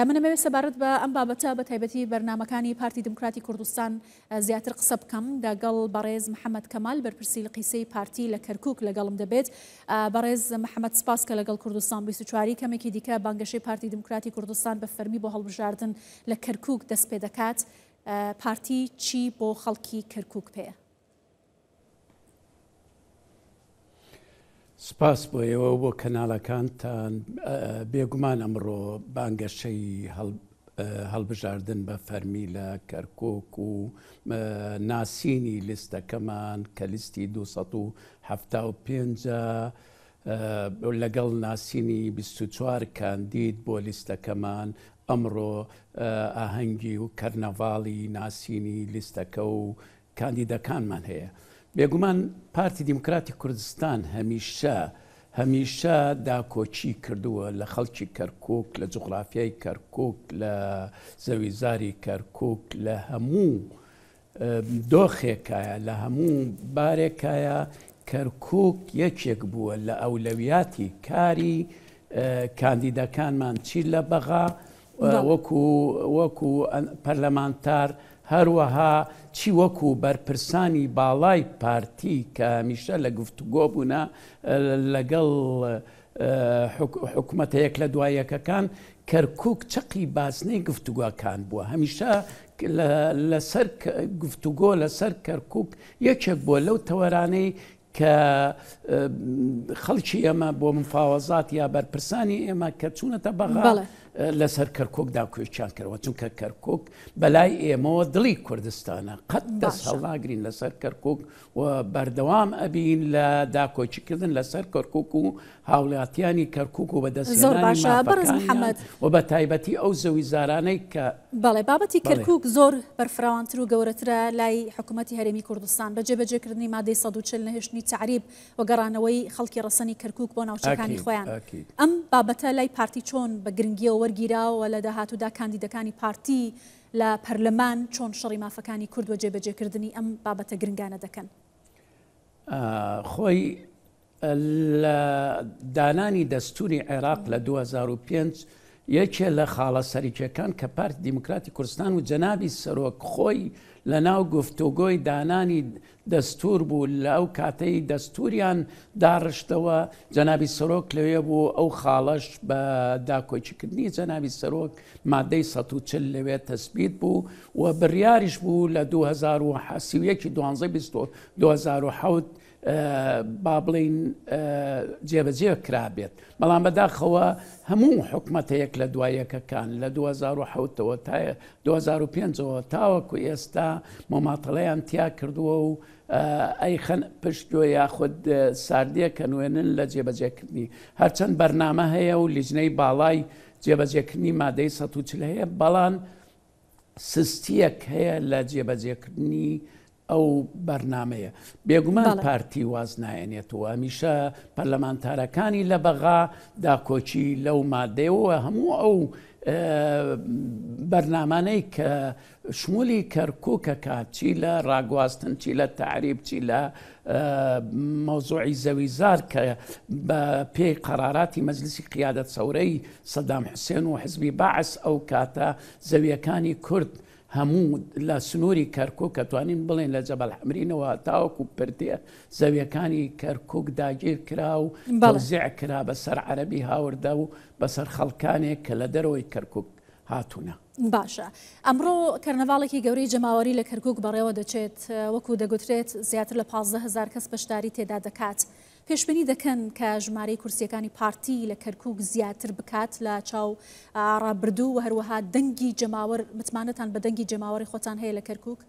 من ئەمەوێت سەبارەت بە ئەم بابەتە بە تایبەتی بەرنامەکانی پارتی دیموکراتی کوردستان زیاتر قسە بکەم دەگەڵ بەڕێز محەممەد کەمال بەرپرسی لقیسەی پارتی لە کەرکک لەگەڵم دەبێت. بەڕێز محەممەد سپاس کە لەگەڵ کوردستان 24 کەمێکی دیکە بانگەشەی پارتی دیموکراتی کوردستان بە فەرمی بۆ هەڵبژاردن لە کەرکک دەست پێ دەکات. پارتی چی بۆ خەڵکی کەرکک پێیە؟ سپاس بۆ ئێوە و بۆ کەناڵەکانتان. بێگومان ئەمڕۆ بانگەشەی هەڵبژاردن بە فەرمی لە کەرکوک و ناسینی لیستەکەمان کە لیستی 275 لەگەڵ ناسینی 24 کاندید بۆ لیستەکەمان ئەمڕۆ ئاهەنگی و کەرنەڤاڵی ناسینی لیستەکە و کاندیدەکانمان هەیە. بێگومان پارتی دیموکراتی کوردستان هەمیشە هەمیشە داکۆکی کردووە لە خەڵکی کەرکوک، لە جوغرافیای کەرکوک، لە زەویزاری کەرکوک، لە هەموو دۆخێکایە، لە هەموو بارێکایە کەرکوک یەکێک بووە لە ئەولەویاتی کاری کاندیدەکانمان چی لە بەغا وەکو وەکو پەرلەمانتار هەروەها چی وەکو بەرپرسانی باڵای پارتی کە هەمیشە لە گفتوگۆ بوونە لەگەڵ حکومەتە یەک لە دوای یەکەکان کەرکک چەقی بازنەی گفتوگۆکان بووە هەمیشە لەسەر گفتوگۆ لەسەر کەرکک یەکێک بووە لەو تەوەرانەی کە خەڵکی ئێمە بۆ مفاوەزات یا بەرپرسانی ئێمە کە چوونەتە بەغا لەسەر کەرکک داکۆکیان کردەوە چونکە کەرکک بەلای ئێمەوە دڵی کوردستانە قەت دەست هەڵناگرین لەسەر کەرکک و بەردەوام ئەبین لە داکۆکیکردن لەسەر کەرکک و هاوڵاتیانی کەرکک و بەدەستهێنانی مافەکانیان و بە تایبەتی ئەو زەویزارانەی کە بەڵێ بابەتی کەرکوک زۆر بەرفراوانتر و گەورەترە لای حکومەتی هەرێمی کوردستان بە جێبەجێکردنی مادەی 140 نەهێشتنی تەعریب و گەڕانەوەی خەڵکی ڕەسەنی کەرکوک بۆ ناوچەکانی خۆیان ئەم بابەتە لای پارتی چۆن بە گرنگیەوە وەرگیراوە لە داهاتوودا کاندیدەکانی پارتی لە پەرلەمان چۆن شەڕی مافەکانی کورد و جێبەجێکردنی ئەم بابەتە گرنگانە دەکەن؟ خۆی لە دانانی دەستوری عێراق لە 2005 یەکێ لە خاڵە سەرکیەکان کە پارتی دیموکراتی کوردستان و جەنابی سەرۆک خۆی لە ناو گفتوگۆی دانانی دەستور بوو لە ئەو کاتەی دەستوریان داڕشتەوە جەنابی سەرۆک لەوێ بوو ئەو خاڵەش بە داکۆکیکردنی جەنابی سەرۆک مادەی 140 لەوێ تەسبیت بوو و بڕیاریش بوو لە 2031 دوانزە 2007 با بڵێین جێبەجێ کرابێت، بەڵام بەداخەوە هەموو حکومەتە یەک لە دوای یەکەکان لە 2007ەوە تا 2005ەوە تاوەکو ئێستا مۆماتەڵەیان تیا کردووە و ئەیخەن پشت گوێ یاخود ساردیەکە نوێنن لە جێبەجێکردنی. هەرچەند بەرنامە هەیە و لیژنەی باڵای جێبەجێکردنی مادەی 140 هەیە، بەڵام سستیەک هەیە لە جێبەجێکردنی ئەو بەرنامەیە. بێگومان پارتی واز نایەنێت و هەمیشە پەرلەمانتارەکانی لە بەغا داکۆکی لەو مادەیەوە هەموو ئەو بەرنامانەی کە شمولی کەرکوکەکە چی لە ڕاگواستن چی لە تەعریب چی لە مەوزوعی زەویزار کە بە پێی قەراراتی مەجلسی قیادەت سەورەی سەدام حوسێن و حزبی بەعس ئەو کاتە زەویەکانی کورد هەموو لە سنووری کەرکوک کە توانین بڵێن لە جەبەل حەمرینەوە تاوەکو پردێ زەویەکانی کەرکوک داگیر کرا و تەوزیع کرا بەسەر عەرەبی هاوردە و بەسەر خەڵکانێک کە لە دەرەوەی کەرکوک هاتوونە. باشە ئەمڕۆ کەرنەڤاڵێکی گەورەی جەماوەری لە کەرکوک بەڕێوە دەچێت، وەکو دەگوترێت زیاتر لە 15 هەزار کەس بەشداری تێدا دەکات، پێشبینی دەکەن کە ژمارەی کورسییەکانی پارتی لە کەرکوک زیاتر بکات لە چاو ڕابردوو و هەروەها دەنگی جەماوەر، متمانەتان بە دەنگی جەماوەری خۆتان هەیە لە کەرکوک؟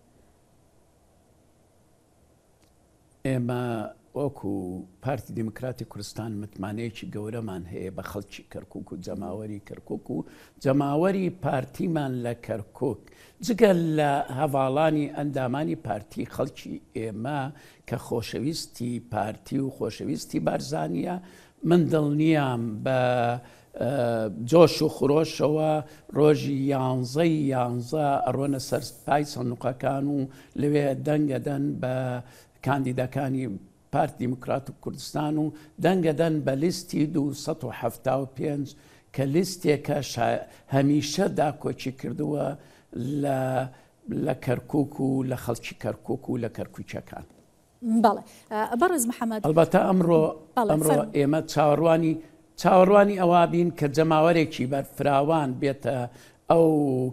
ئێمە وەکو پارتی دیموکراتی کوردستان متمانەیەکی گەورەمان هەیە بە خەڵکی کەرکوک و جەماوەری کەرکوک و جەماوەری پارتیمان لە کەرکوک جگە لە هەڤاڵانی ئەندامانی پارتی خەڵکی ئێمە کە خۆشەویستی پارتی و خۆشەویستی بارزانیە من دڵنیام بە جۆش و خرۆشەوە ڕۆژی یانزەی یانزە ئەڕۆنە سەر پای سندوقەکان و لەوێ دەنگەدەن بە کاندیدەکانی پارتی دیموکرات و کوردستان و دەنگەدەن بە لیستی 275. کە لیستێکە هەمیشە داکۆکی کردووە لە لە کەرکوک و لە خەڵکی کەرکوک و لە کەرکوکیەکان. بەڵێ بەڕێز محەمەد. ئەڵبەتە ئەمڕۆ ئەمڕۆ ئێمە چاوەڕوانی چاوەڕوانی ئەوە بین کە جەماوەرێکی بەرفراوان بێتە ئەو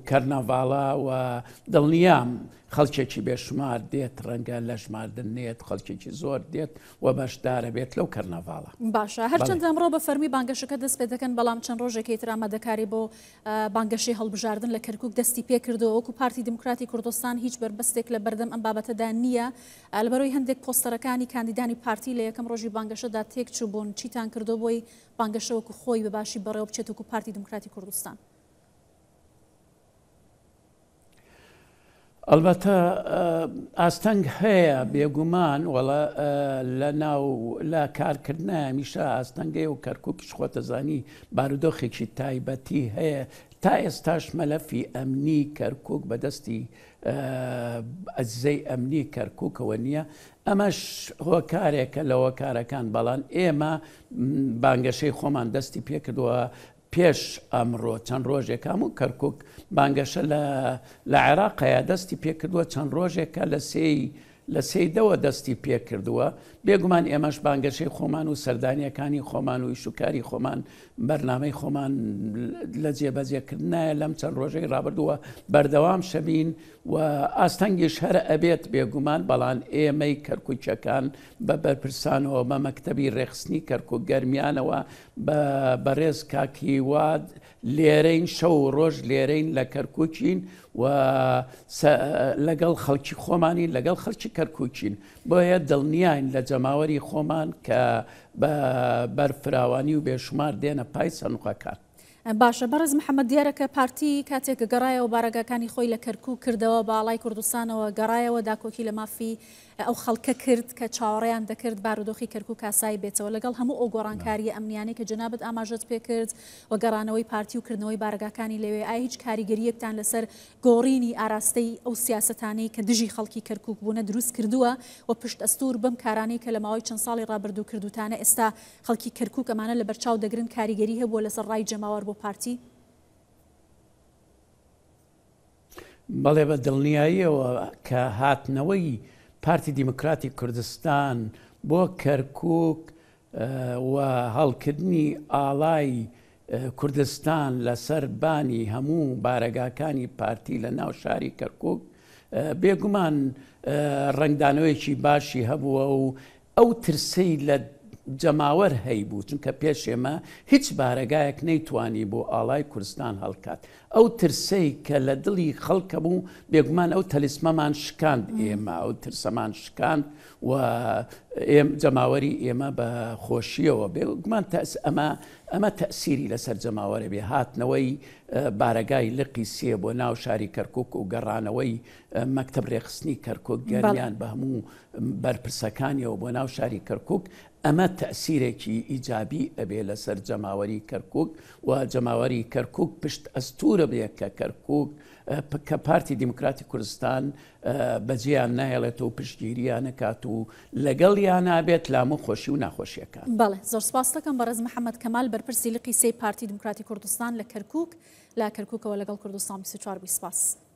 کەرنەڤاڵە و دڵنیام خەڵکێکی بێشمار دێت ڕەنگە لە ژماردن نێت خەڵکێکی زۆر دێت و بەشدارە بێت لەو کەرنەڤاڵە. باشە هەرچەندە ئەمڕۆ بە فەرمی بانگەشەکە دەست پێ دەکەن بەڵام چەند ڕۆژێکی تر ئامادەکاری بۆ بانگەشەی هەڵبژاردن لە کەرکوک دەستی پێکردەوە، وەکو پارتی دیموکراتی کوردستان هیچ بەربەستێک لە بەردەم ئەم بابەتەدا نییە، لەبەرئەوەی هەندێک پۆستەرەکانی کاندیدانی پارتی لە یەکەم ڕۆژی بانگەشەدا تێکچووبوون، چیتان کردووە بۆی بانگەشە وەکو خۆی بە باشی بەڕێوە بچێت وەکو پارتی دیموکراتی کوردستان؟ ئەڵبەتە ئاستەنگ هەیە بێگومان وەڵا لە ناو لە کارکردنە هەمیشە ئاستەنگەیە و کەرکووکیش خۆتەزانی بارودۆخێکی تایبەتی هەیە تا ئێستاش مەلەفی ئەمنی کەرکووک بەدەستی ئەجزەی ئەمنی کەرکووکەوە نییە ئەمەش هۆکارێکە لە هۆکارەکان بەڵام ئێمە بانگەشەی خۆمان دەستی پێکردووە پێش ئەمڕۆ چەند ڕۆژێک هەموو کەرکک بانگەشە لە لە عێراقەیە دەستی پێکردووە چەند ڕۆژێکە لە سێی لە سێی دەوە دەستی پێکردووە بێگومان ئێمەش بانگەشەی خۆمان و سەردانیەکانی خۆمان و ئیشوکاری خۆمان بەرنامەی خۆمان لە جێبەجێکردنایە لەم چەند ڕۆژەی ڕابردووە بەردەوام شەبین و ئاستەنگیش هەر ئەبێت بێگومان بەڵام ئێمەی کەرکوکیەکان بە بەرپرسانەوە بە مەکتەبی ڕێکخستنی کەرکوک گەرمیانەوە بە بەڕێز کاک هیوا لێرەین شەو و ڕۆژ لێرەین لە کەرکوکین و لەگەڵ خەڵکی خۆمانین لەگەڵ خەڵکی کەرکوکین بۆیە دڵنیاین لە جەماوەری خۆمان کە بە بەرفراوانی و بێشومار دێنە پای سەنوقەکان. باشە بەڕێز محەمەد دیارە کە پارتی کاتێک گەڕایەوە بارەگاکانی خۆی لە کەرکوک کردەوە بە ئاڵای کوردستانەوە گەڕایەوە داکۆکی لە مافی ئەو خەڵکە کرد کە چاوەڕێیان دەکرد بارودۆخی کەرکوک ئاسایی بێتەوە لەگەڵ هەموو ئەو گۆڕانکارییە ئەمنیانەی کە جەنابت ئاماژەت پێکرد و گەڕانەوەی پارتی و کردنەوەی بارەگاکانی لەوێ ئایا هیچ کاریگەرییەکتان لەسەر گۆڕینی ئاراستەی ئەو سیاسەتانەی کە دژی خەڵکی کەرکوک بوونە دروست کردووە و پشت ئەستوور بەم کارانەی کە لە ماوەی چەند ساڵی ڕابردوو کردووتانە ئێستا خەڵکی کەرکوک ئەمانە لەبەرچاو دەگرن کاریگەری هەبووە لەسەر ڕای جەماوەر بۆ پارتی؟ بەڵێ بە دڵنیاییەوە کە هاتنەوەی پارتی دیموکراتی کوردستان بۆ کەرکوک و هەڵکردنی ئاڵای کوردستان لەسەر بانی هەموو بارەگاکانی پارتی لە ناو شاری کەرکوک بێگومان ڕەنگدانەوەیەکی باشی هەبووە و ئەو ترسەی لە جەماوەر هەیبوو، چونکە پێش ئێمە هیچ بارەگایەک نەیتوانیبوو ئاڵای کوردستان هەڵکات، ئەو ترسەی کە لە دڵی خەڵک هەبوو، بێگومان ئەو تەلیسمەمان شکاند، ئێمە ئەو ترسەمان شکاند و جەماوەری ئێمە بە خۆشییەوە، بێگومان ئەمە ئەمە تەئسیری لەسەر جەماوەرە بێ، هاتنەوەی بارەگای لقی سێ بۆ ناو شاری کەرکوک و گەڕانەوەی مەکتەب رێکخستنی کەرکوک گەرمیان بە هەموو بەرپرسەکانیەوە بۆ ناو شاری کەرکوک، ئەمە تەئسیرێکی ئیجابی ئەبێ لەسەر جەماوەری کەرکوک و جەماوەری کەرکوک پشت ئەستورە بێ کە کەرکوک کە پارتی دیموکراتی کوردستان بەجێیان نایەڵێت و پشتگیریان نەکات و لەگەڵیانا بێت لامو خۆشی و ناخۆشیەکان. بەڵێ زۆر سپاست دەکەم بەڕێز محەمەد کەمال بەرپرسی لقی سێی پارتی دیموکراتی کوردستان لە کەرکوک لە کەرکوکەوە لەگەڵ کوردستان 24 بووی سپاس.